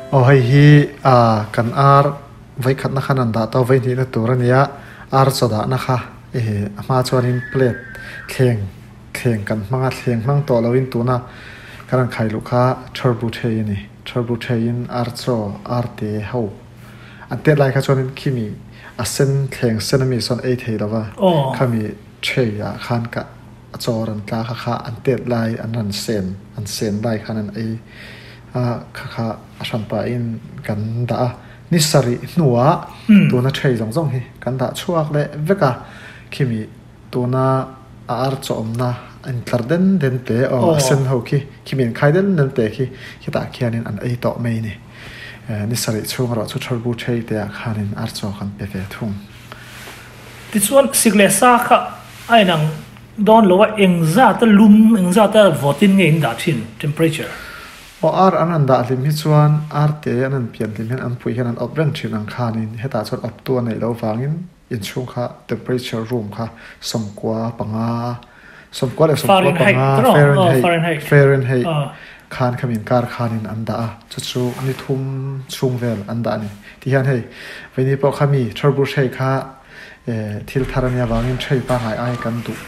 Aw hei hi kan ar Vawikhatna khan an dah tawh vawihnihna tur a nia, ar chaw dahna kha eh a hma chuanin plate thleng thleng kan hmang a, thleng hmang tawh loin tuna kan rawn khai luh kha thurbu thei a ni. Thurbu theiin ar chaw ar te ho an tet lai kha chuanin khimi a sen thleng sen ami sawn ei thei lova khami thei ah khan ka a chaw rawn tla kha kha an tet lai an rawn sen an sen lai khan an ei a kha kha a hran pahin kan dah a. Ni sarih hnuah tuna thei zawng zawng hi kan dah chhuak leh vek a, khimi Tuna a ar chaw awmna a intlar den den te aw a sen ho khi khi min khai den den te khi khitah khianin an ei tawh mai a ni. Ni sarih chhung erawh chu Tharbu Thei te ah khanin ar chaw kan pe ve thung. Tichuan sik leh sa kha a inang dawn lo a, engzata lum engzata vawtin nge in dah thin, temperature? Aw ar an han dah hlim hi chuan ar te an han pian hlim hian an pui hian an awp reng thin ang khanin hetah chuan awptu a neih loh vangin Inchhung kha temperature room kha 95, 95 Fahrenheit Fahrenheit khan khami inkar khanin an dah a, chu chu ni thum chhung vel an dah a ni. Tihian hei Veni pawh kha mi Tharbur hrei kha thil thar a nia vangin hrei pangngai ai kan duh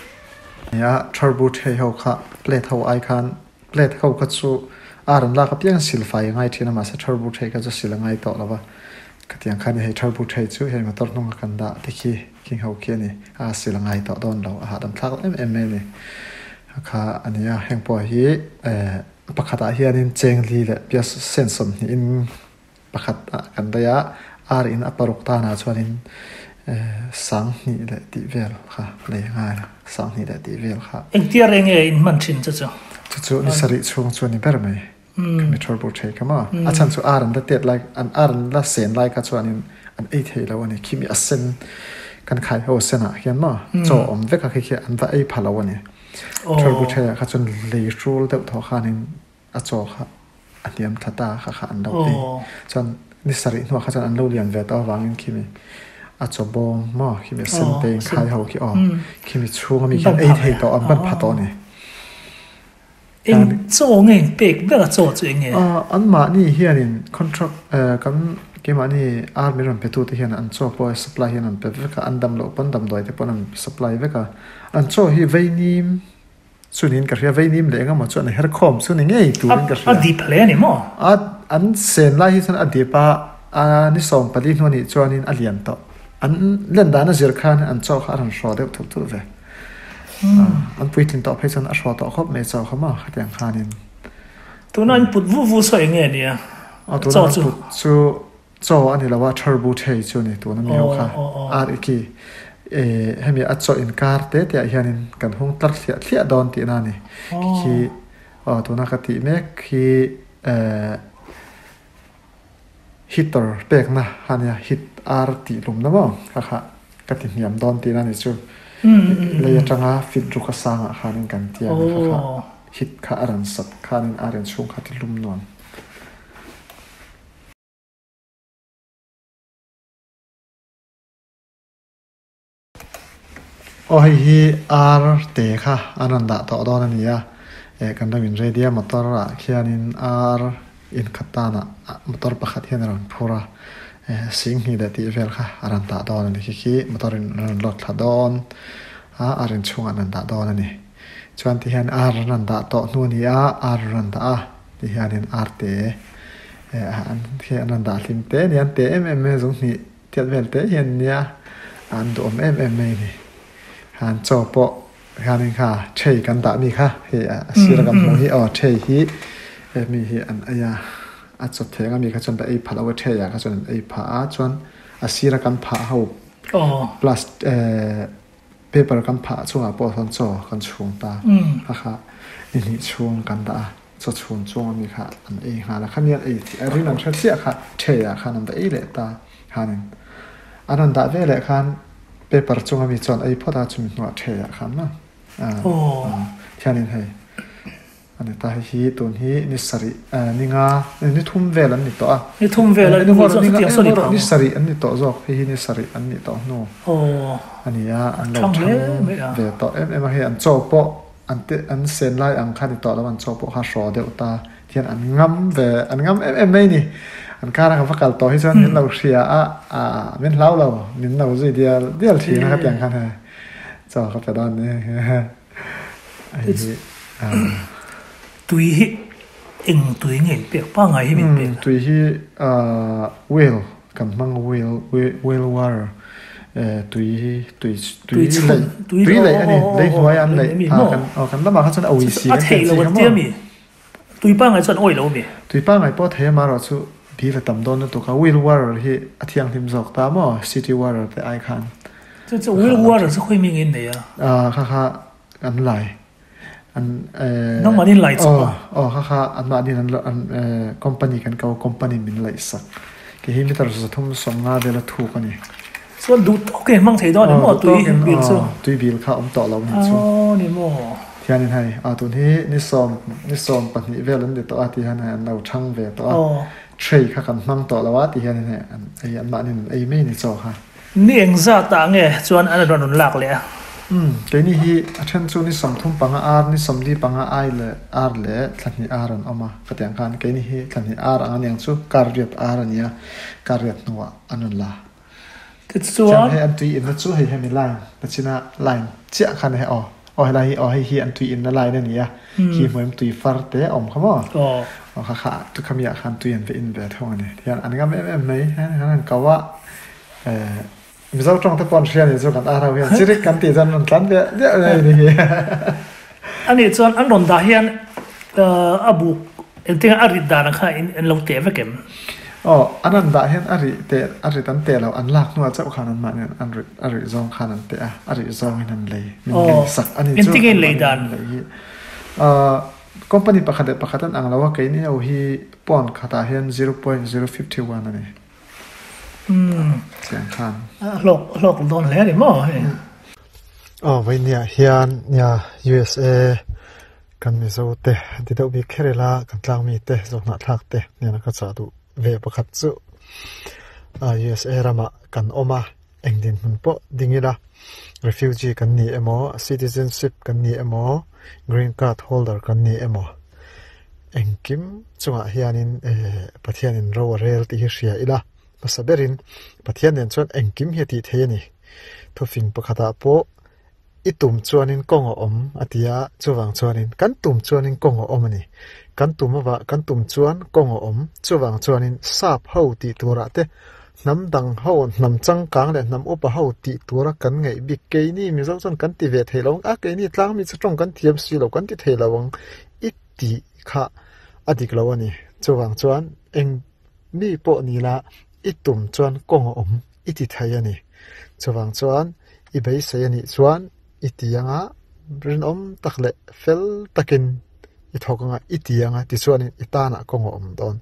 nia, Tharbur hrei ho kha plate ho ai khan Plate ho kha chu ar an lak apiang sil fai a ngai thin a, mahse thar bur thei kha chu sil a ngai tawh lo va. Khatiang khan hei thar bur thei chu hei motor hnunga kan dah te khi khing ho khi a ni a, sil a ngai tawh dawn lo, a hahdam thlak em em mai a ni. Kha a ni a, heng pawh hi eh pakhatah hianin cheng li leh pias sen sawmhnih in pakhat ah kan daih a, ar in a paruk tanah chuanin 2000 leh tih vel kha lei a ngai a, 2000 leh tih vel kha. Engtia reng nge in hman thin chu chu? Chu chu ni sarih chhung chu a ni ber mai. Ka mi thawr bur thei kha maw? A chhan chu ar an la tet lai, an ar an la sen lai kha chuanin an ei thei lo a ni. Khimi a sen kan khai ho sen ah hian maw chaw awm vek a khi khi an va ei pha lo a ni. Thawr bur thei ah kha chuan lei hrul deuh thaw khanin a chaw kha a hniam thla ta kha kha an lo ei. Chuan ni sarih hnuah kha chuan an lo lian ve tawh avangin khimi a chaw bawm maw khimi a sen te in khai ho khi aw khimi chhunga mi khian ei thei tawh an ban pha tawh a ni. Eng chaw nge in pek ber a chaw chu eng nge? Anmahni hianin contract kan keimahni army rawn petute hian an chaw pawh supply hian an pe vek a, an dam loh pawn damdawi te pawn an supply vek a. An chaw hi veinim Chunin ka hria, veinim leh engemaw chuan a her khawm chu ni ngei turin ka hria. A dip hle a ni maw? A, an sen lai hi chuan a dip a, a ni 14 hnu anih chuanin a lian tawh. An len dan a zir khan an chaw kha a rawn hraw deuh thulh thulh ve. An puitlin tawh phei chuan a hraw tawh khawp mai chaw kha maw khatiang khanin. Tuna an put vu vu sawi nge nia chaw chu? Tuna an put chu Chaw a ni lo a, tharbu thei chu a ni tuna mi ho kha ar i ki. Hemi a chaw inkar te te ah hianin kan hung tlar thliah thliah dawn tihna a ni. Khi aw tuna ka tih mek hi heater pekna a nia, heat ar tih lumna maw kha kha ka ti hniam dawn tihna a ni chu. Lei atanga fit ruk a sangah khanin kan tia kha kha heat kha a rawn sat khanin ar inchhung kha ti lum nuam. Aw hei hi ar te kha an rawn dah tawh dawn a ni a, eh kan ram in ready a motor ah khianin ar inkhat tanah motor pakhat hian a rawn phur a, eh 2000 leh tih vel kha a rawn dah dawn a ni khi khi motor in an rawn load thla dawn a, ar inchhungah an rawn dah dawn a ni. Chuan ti hian ar an rawn dah tawh hnu a ni a, ar an rawn dah a ti hianin ar te eh an khi an rawn dah hlim te a ni an te em em mai a zung hnih tiat vel te hian nia an duhawm em em mai a ni. Han chaw pawh hianin kha thei kan dah mi kha hei a sir a kan hmuh hi aw thei hi hemi hi an ei a a chaw theng ami kha chuan ta ei phah lo a thei ah kha chuan an ei phah a chuan a sir a kan phah ho plus eh Paper kan phah chungah pawh sawn chaw kan chhung ta. Kha kha ni hnih chhung kan dah a, chaw chhun chung ami kha an ei nghal a. Khami an ei a rin an hre chiah kha thei ah khan an va ei leh ta khanin an rawn dah ve leh khan paper chung ami chuan ei phawt a chumi hnuah thei ah khan maw thianin hei A ni ta, hei hi tun hi ni sarih ni nga ni thum vel an ni tawh a. Ni thum vel an ni zawk chutiang saw ni phah maw? Ni sarih an ni tawh zawk, hei hi ni sarih an nih tawh hnu a ni a, an lo thang ve tawh em em a, hei an chaw pawh an te an sen lai ang kha ni tawh lo, an chaw pawh kha hraw deuh ta hian an ngam ve an ngam em em mai ni. An kar a ka va kal tawh hi chuan min lo hria a, min hlau lo, min lo zui dial dial thin a khatiang khan hei chaw ka pe dawn ni. Tui hi eng tui nge in pek pangngai hi min pek a? Tui hi well kan hmang well well water tui hi tui tui lei tui lei a ni lei hnuai an lei a kan lamah kha chuan a ui si kan tih chi kha maw? Tui pangngai chuan awi lo mi? Tui pangngai pawh thei a marawh chu bill a tam dawn lutuk a well water hi a thianghlim zawk ta maw city water te ai khan. Chu chu well water chu khawi mi ngei nei a? A kha kha an lai an Nangmahni in lai chawp a? Aw kha kha anmahni an an company kan ko company min laih sak. Kei hi meter 350 vel a thuk a ni. Chuan duh tawkin hmang thei dawn emaw tui bil chu? Tui bil kha awm tawh lo ni chu. Aw ni maw? Thianin hei a tun hi ni sawm ni sawm pahnih vel an ni tawh a ti hian hei an lo chhang ve tawh a. Tray kha kan hmang tawh lo a ti hianin hei an ei anmahni an ei mai ni chaw kha. Ni engzat ah nge chuan an rawn rawn lak leh a? Umm keini hi a then chu ni 35 ar ni 45 ai leh ar leh thlahnih ar an awm a ka ti ang khan keini hi thlahnih ar ang aniang chu kar riat ar a nia kar riat hnuah an rawn la. Tichuan. Chuan hei an tui inna chu hei hemi line nachina line chiah khan hei aw aw helai hi aw hei hi an tui inna line a ni a khi hmuaim tui far te a awm kha maw aw kha kha tu khami ah khan tui an va in ve thung a ni tihian an ngam em em mai hian an han ko a eh Mizo tawng te pawh an hria ni chu kan ar ho hian chirik kan tih chuan an rawn tlan ve diah mai a ni hi. Anih chuan an rawn dah hian a buk Engtinga a rit dan ang kha in lo teh vek em? Aw, an an dah hian a rih teh, a rit an teh lo, an lak hnuah chauh khan anmahni an an rit, a rih zawng khan an teh a, a rih zawngin an lei, min lei sak a ni chu, Engtinge in lei dan? Lei hi. Aw, company pakhat leh pakhat an ang lo a, keini ho hi pound khatah hian 0.051 a ni. Umm. Chiang khan. A hlawk, a hlawk dawn hle a ni maw hei? Aw, vawinia hian nia USA Kan Mizo te an ti deuh bik kher ila, kan tlang mi te, zawhnahthlak te nena ka chah duh ve pakhat chu USA ramah kan awm a, eng dinhmun pawh ding ila, refugee kan ni emaw, citizenship kan ni emaw, green card holder kan ni emaw, engkim chungah hianin Pathianin ro a rel tih hi hria ila, hmasa berin Pathian nen chuan engkim hi a tih thei a ni. Thufing pakhatah pawh I tum chuanin kawng a awm, a ti a, chuvang chuanin kan tum chuanin kawng a awm a ni. Kan tum avah kan tum chuan kawng a awm, chuvang chuanin sap ho tih turah te, hnam dang ho, hnam changkang leh hnam upa ho tih tura kan ngaih bik keini Mizo chuan kan ti ve thei lo ang, a keini tlangmi chu tawng kan thiam si lo, kan ti thei lo ang i tih kha a dik lo a ni. Chuvang chuan eng mi pawh ni la i tum chuan kawng a awm i ti thei a ni. Chuvang chuan i beisei a nih chuan i ti anga rinawm tak leh fel takin i thawk anga i ti anga tichuanin i tanah kawng a awm dawn.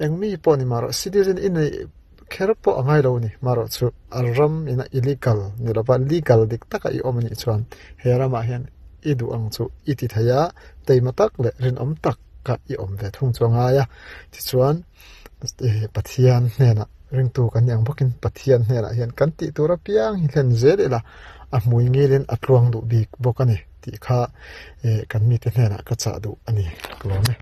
Eng mi pawh ni marawh citizen i neih kher pawh a ngai lo a ni. Marawh chu a ram ina illegal ni lova legal dik taka i awm a nih chuan he ramah hian i duh ang chu i ti thei a, teima tak leh rinawm taka i awm ve thung chu a ngai a. Tichuan Pathian hnenah ringtu kan ni ang bawkin Pathian hnenah hian kan tih tur apiang hi hlen zel ila a hmui ngilin a tluang duh bik bawk a ni tih kha kan mite hnenah ka chah duh a ni ka lawm e.